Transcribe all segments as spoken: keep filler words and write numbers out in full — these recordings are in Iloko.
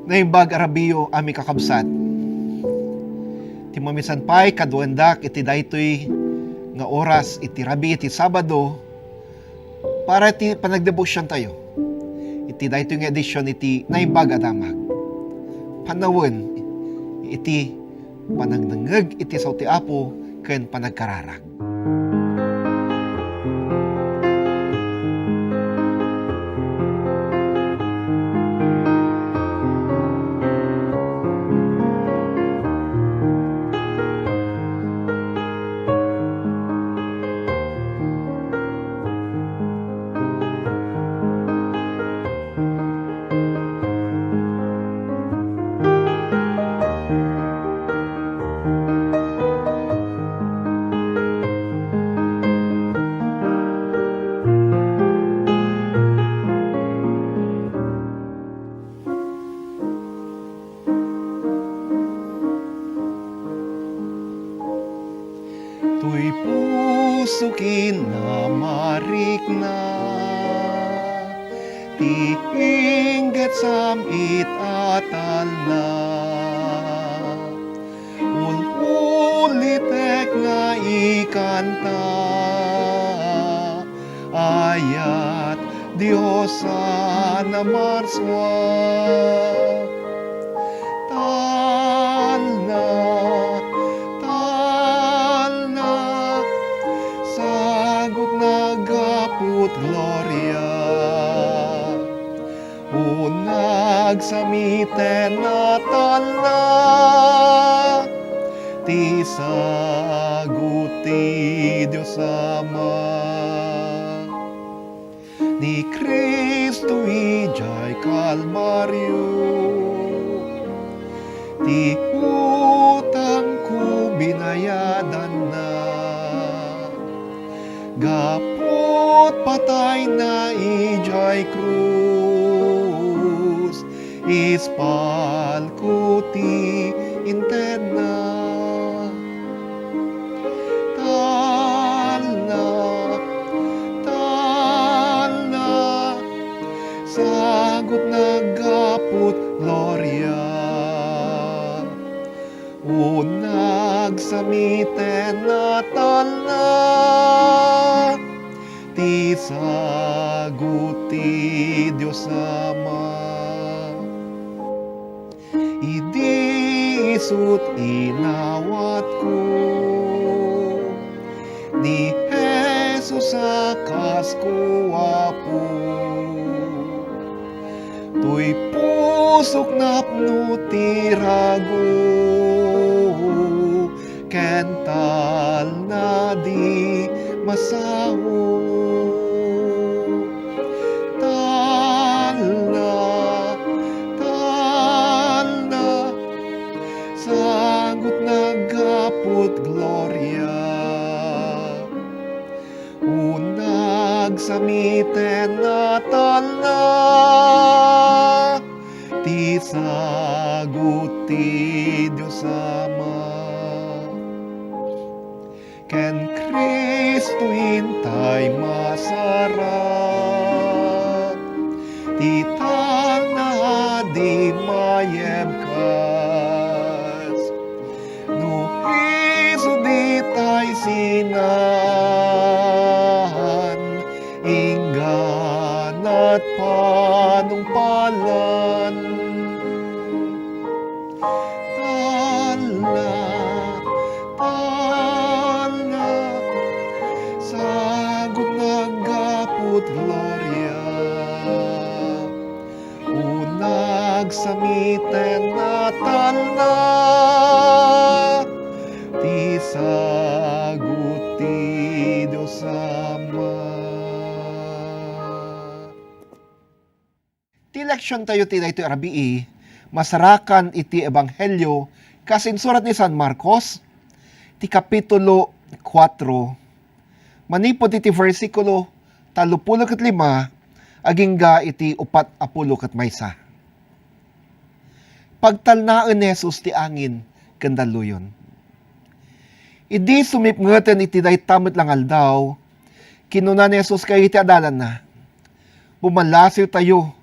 Naimbag a rabiiyo, amin kakabsat. Ti mamisan pay, kaduaendak iti daytoy nga oras iti rabii ti Sabado para iti panagdebosiontayo iti daytoy nga edisyon iti Naimbag a Damag. Panawen iti panagdengngeg iti sao ti Apo ken panagkararag. Toy puso kinamarikna, ti inggetsam it atalna. Ul-ulitek nga ikanta, ayat Dios a namarsua. Talna, talna, sagut nga agaput gloria. O nagsamiten a talna, ti sagut ti Dios Ama. Ni Cristo idiay Kalbario, ti utangko binayadanna. Gaput patayna idiay krus, ispalko ti intedna. Talna, talna, sagut nga agaput gloria. O nagsamiten a talna, ti sagut ti Dios Ama. Idi isut' inawatko ni Jesus a kasko, Apo. Toy pusok napno ti rago ken talna di masaho. Talna, talna, sagut nga agaput gloria. O nagsamiten a talna, ti sagut ti Dios Ama. Ken Cristo intay masarag, ti talna a di mayebkas. No isu ditay sinan, ingganat panungpalan. Talna, talna, sagut nga agaput gloria. O nagsamiten a talna, ti sagut ti Dios Ama. Ti leksiontayo ti daytoy a rabii, masarakan iti Ebanghelio kas insurat ni San Marcos, ti Kapitulo kuatro, manipud iti bersikulo tallopulo ket lima agingga iti upat a pulo ket maysa. Pagtalnaen ni Jesus ti angin ken dalluyon. Idi sumipngeten iti dayta met la nga aldaw, kinuna ni Jesus kadagiti adalanna, "Bumallasiwtayo."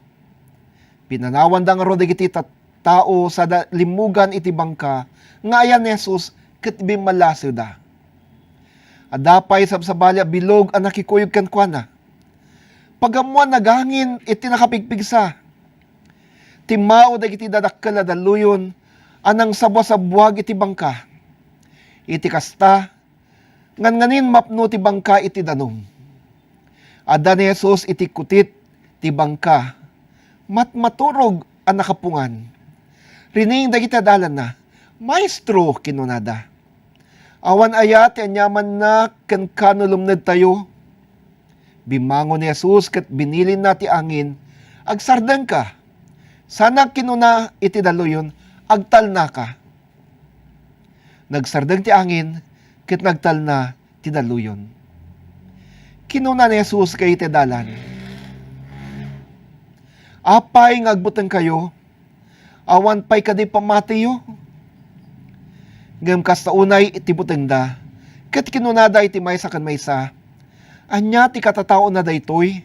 Pinanawanda ngarud dagiti tat-, tao sada limmugan iti bangka nga ayan ni Jesus ket bimmallasewda. Adda pay sabsabali a bilog a nakikuyog kenkuana. Pagammoan nagangin iti nakapigpigsa. Timmao dagiti dadakkel a dalluyon a nangsabbuasabbuag iti bangka. Iti kasta, ngannganin mapno ti bangka iti danum. Adda ni Jesus iti kutit ti bangka, matmaturog a nakapungan. Rining dagiti adalanna, "Maestro," kinunada, "awan aya ti aniamanna kenka no lumnedtayo?" Bimmangon ni Jesus ket binilinna ti angin, "Agsardengka." Sana kinuna iti dalluyon, "Agtalnaka." Nagsardeng ti angin ket nagtalna ti dalluyon. Kinuna ni Jesus kadagiti adalan, "Apay nga agbutengkayo? Awan pay kadi pammatiyo?" Ngem kasta unay ti butengda, ket kinunada iti maysa ken maysa, "Ania ti katataona daytoy?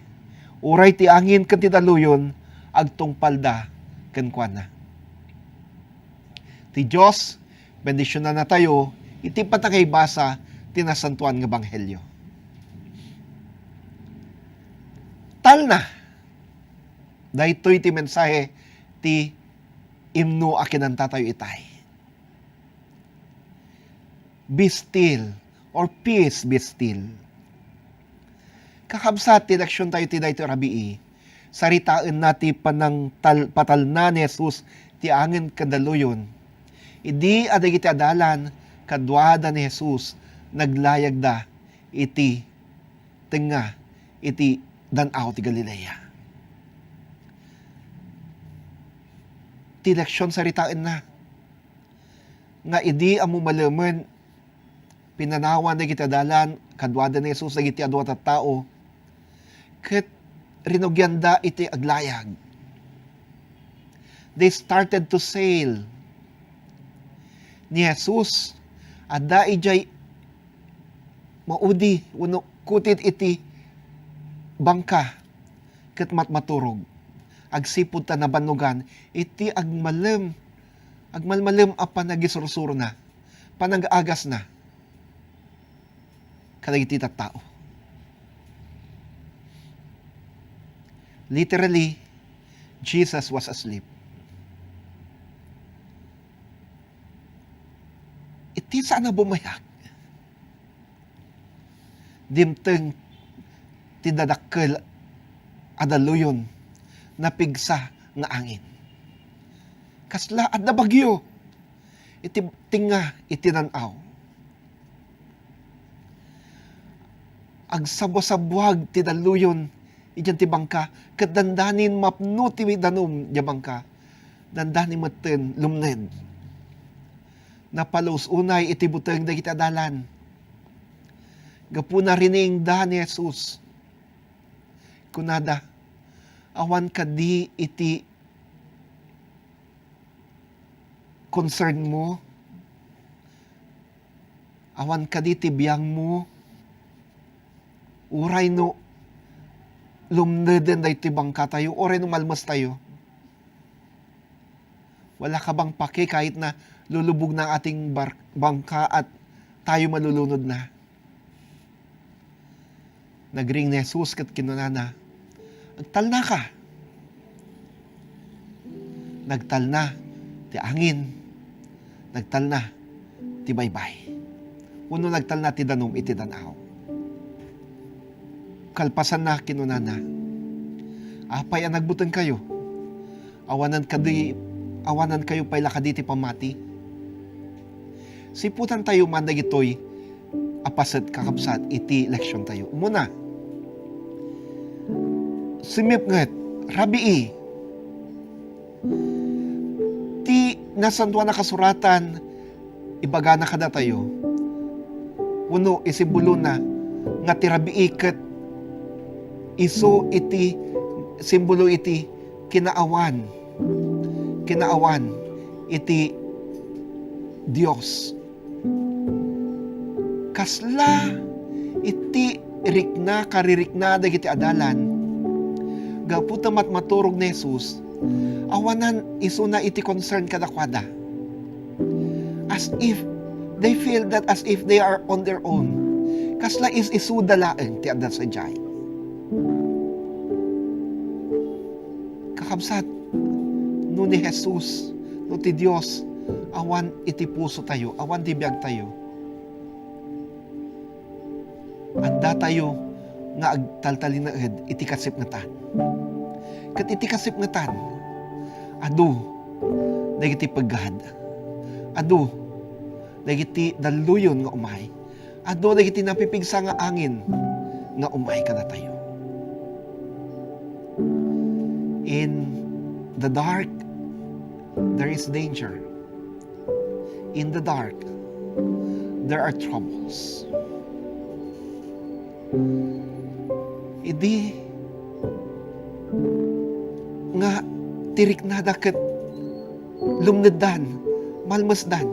Uray ti angin ken ti dalluyon agtungpalda kenkuana." Ti Dios bendisionannatayo iti panangaybasa ti Nasantoan nga Ebanghelio. Talna. Daytoy ti mensahe ti imno a kinantatayo itay. "Be still," or "Peace, be still." Kakabsat, ti leksiontayo ti daytoy a rabii, saritaenna ti panangtal-, patalna ni Jesus ti angin ken dalluyon. Idi adda dagiti adalan kaduada ni Jesus, naglayagda iti tengnga iti Dan-aw ti Galilea. Ti leksion saritaenna nga idi ammo malemen, pinanawan dagiti adalan kaduada ni Jesus dagiti adu a tattao, ket rinugianda iti aglayag. They started to sail. Ni Jesus, adda idiay maudi wenno kutit iti bangka ket matmaturog agsipud ta nabannogan iti agmalem, agmalmalem a panagisursurona, panag-agasna kadagiti tattao. Literally, Jesus was asleep. Iti saan a bumayak, dimteng ti dadakkel a dalluyon, napigsa nga angin. Kasla adda bagyo iti tengnga iti dan-aw. Agsabbuasabbuag ti dalluyon idiay ti bangka, ket dandanin mapno ti danum idiay bangka. Dandani metten lumned. Napaluos unay iti buteng dagiti adalan. Gapuna, rinugianda ni Jesus. Kunada, "Awan kadi iti concern mo? Awan kadi ti biangmo? Uray no lumneden daytoy bangkatayo, uray no malmestayo, wala ka bang pake kahit na lulubog na ating bar-, bangka at tayo malulunod na?" Nagring ni Jesus ket kinunana, "Agtalnaka." Nagtalna ti angin, nagtalna ti baybay, wenno nagtalna ti danum iti dan-aw. Kalpasanna, kinunana, "Apay a nagbutengkayo? Awanan kadi, awanankayo pay la kadi ti pammati?" Siputantayo man dagitoy a paset, kakabsat, iti leksiontayo. Umuna, simipnget, rabii. Ti Nasantoan a Kasuratan, ibagana kadatayo, wenno isimbolona, nga ti rabii ket isu iti simbolo iti kinaawan, kinaawan iti Dios. Kasla iti rikna, karirikna dagiti adalan, gapu ta matmaturog ni Jesus, Awanan isuna iti concern kadakuada. As if they feel that as if they are on their own. Kasla is-isuda laeng ti adda sadiay. Kakabsat, no ni Jesus, no ti Dios, awan iti pusotayo, awan ti biagtayo, addatayo nga agtaltalinaed iti kasipngetan. Ket iti kasipngetan, adu dagiti peggad, adu dagiti dalluyon nga umay, adu dagiti napipigsa nga angin nga umay kadatayo. In the dark, there is danger. In the dark, there are troubles. Idi nga tiriknada ket lumneddan, malmesdan,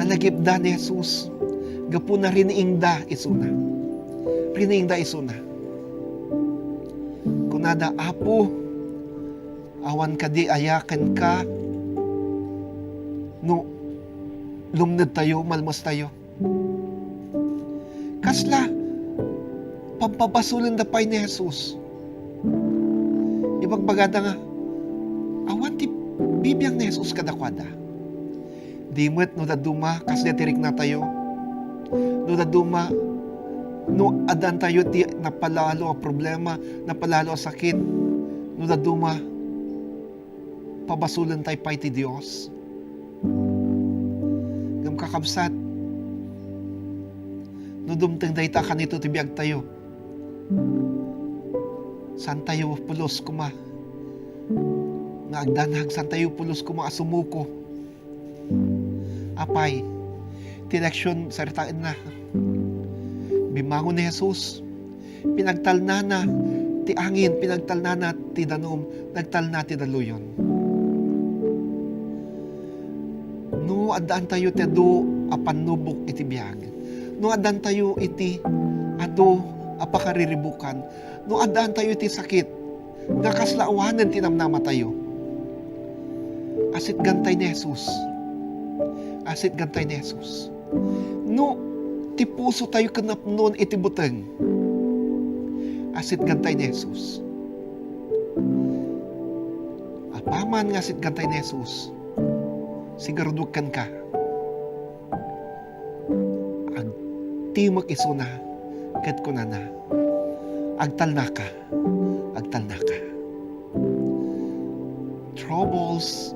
nalagipda ni Jesus gapu na riniingda isuna. Riniingda isuna. Kunada, "Apo, awan kadi aya kenka no lumnedtayo, malmestayo?" Kasla pampabasolenda pay ni Jesus. Ibagbagada nga awan ti bibiang ni Jesus kadakuada. Di met no dadduma, kasla ti riknatayo. No dadduma, no addantayo ti napalalo a problema, napalalo a sakit, no dadduma, pabasolentayo pay ti Dios. Ngem kakabsat, no dumteng dayta, kanito ti biagtayo. Saantayo pulos koma nga agdanag, saantayo pulos koma a sumuko. Apay, ti leksion, saritaenna. Bimmangon ni Jesus. Pinagtalnana ti angin, pinagtalnana ti danum, nagtalna ti dalluyon. No addaantayo ti adu a pannubok iti biag, no addaantayo iti adu a pakariribbukan, no addaantayo iti sakit, nga kasla awanen ti namnamatayo, asitgantay ni Jesus. Asitgantay ni Jesus. No ti pusotayo ket napnon iti buteng, asitgantay ni Jesus. Apaman nga asitgantay ni Jesus, siguraduek kenka, agtimek isuna ket kunana, "Agtalnaka, agtalnaka." Troubles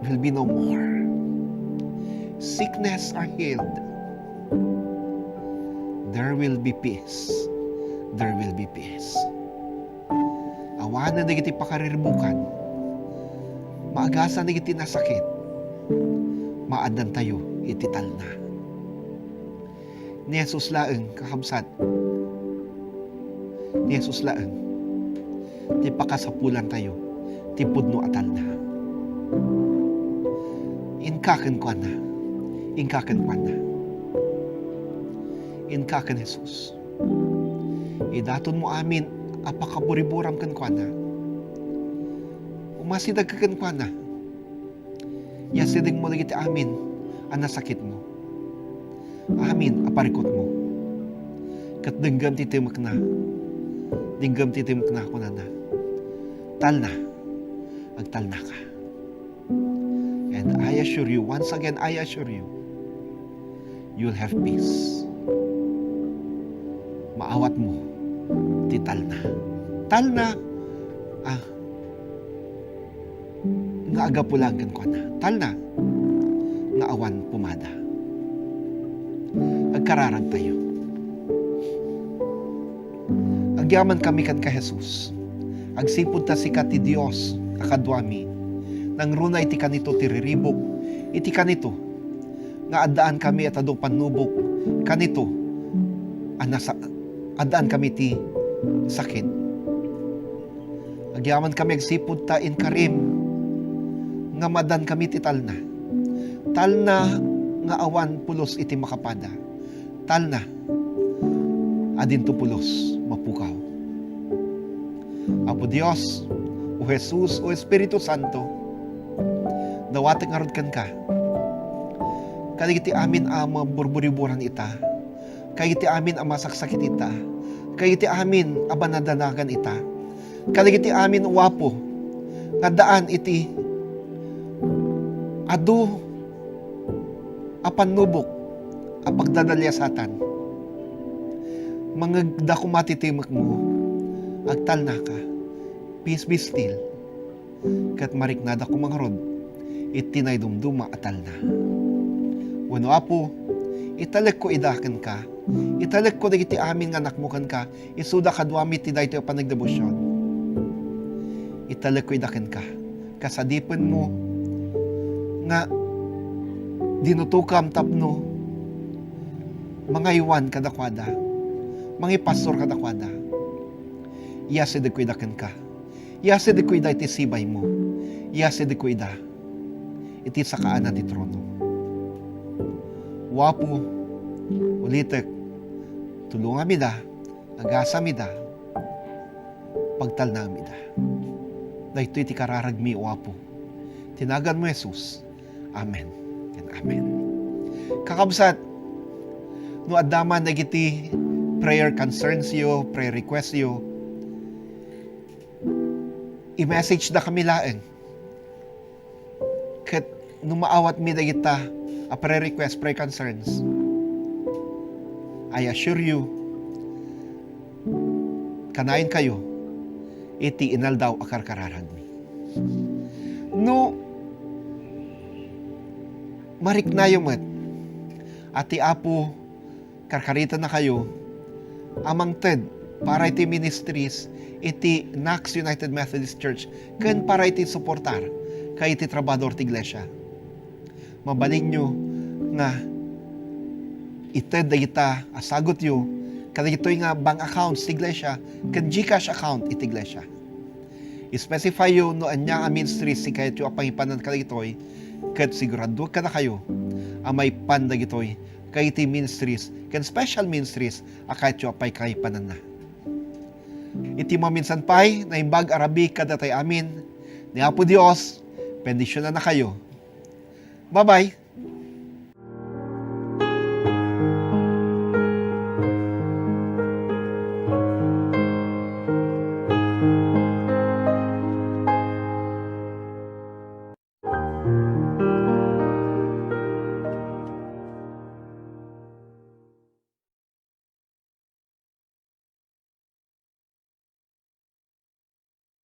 will be no more. Sickness are healed. There will be peace. There will be peace. Awanen dagiti pakariribbukan. Maagasan dagiti nasakit. Maaddantayo iti talna. Ni Jesus laeng, kakabsat. Ni Jesus laeng ti pakasapulantayo ti pudno a talna. Inka kenkuana. Inka kenkuana. Inka ken Jesus. Idatonmo amin a pakaburiburam kenkuana. Umasidegka kenkuana. Iyasidegmo dagiti amin a nasakitmo, amin a parikutmo. Ket denggem ti timekna. Denggem ti timekna, kunana, "Talna, agtalnaka." And I assure you, once again, I assure you, you'll have peace. Maawatmo ti talna. Talna, ah, nga agapu laeng kenkuana. Talna nga awan pumada. Agkararagtayo. Agyamankami kenka, Jesus. Agsipud ta sika ti Dios a kaduami. Nangruna iti kanito ti riribuk, iti kanito nga addaankami a tadu pannubok, kanito a nasa-, addaankami ti sakit. Agyamankami agsipud ta inkarim nga maaddankami ti talna. Talna nga awan pulos iti makapada. Talna a dinto pulos mapukaw. Apo Dios, o Jesus, o Espiritu Santo, dawatek ngarud kenka. Kadagiti amin a maburburiburan ita, kadagiti amin a masaksakit ita, kadagiti amin a banadanagan ita, kadagiti amin, O Apo, nga addaan iti adu a pannubok a pagdadaliasatan. Mangngegda koma ti timekmo, agtalnaka. Peace be still. Ket mariknada koma ngarud iti naidumduma a talna. Wenno, Apo, italekko ida kenka. Italekko dagiti amin nga anakmo kenka, isuda kaduami ti daytoy a panagdebosion. Italekko ida kenka. Kasadipenmo nga dinutokam tapno mangaywan kadakuada, mangipastor kadakuada. Iyasidegko ida kenka. Iyasidegko ida iti sibaymo. Iyasidegko ida iti sakaana ti trono. O Apo, ulitek, tulongam ida, agasam ida, pagtalnaem ida. Daytoy ti kararagmi, O Apo. Ti naganmo, Jesus. Amen. And amen. Kakabsat, no adda man dagiti prayer concerns yo, prayer request yo, i-message da kami laeng. Ket no maawatmi dagita a prayer request, prayer concerns, I assure you, kanayon kayo iti inaldaw a karkararagmi. No mariknayo met a ti Apo karkaritannakayo a mangted para iti ministries iti Knox United Methodist Church ken para iti suportar kayo iti trabahador ti iglesia. Mabalinyo nga ited dagita a sagutyo kadagitoy nga bank accounts ti iglesia ken GCash account iti iglesia. I-specify yo no ania a ministries ti kayatyo a pangipanan kadagitoy, ket siguraduek kadakayo a maipan dagitoy kayo iti ministries ken special ministries a kayatyo a paipananna. Iti maminsan pay, naimbag a rabii kadatayo amin. Ni Apo Dios bendisionannakayo. Bye-bye!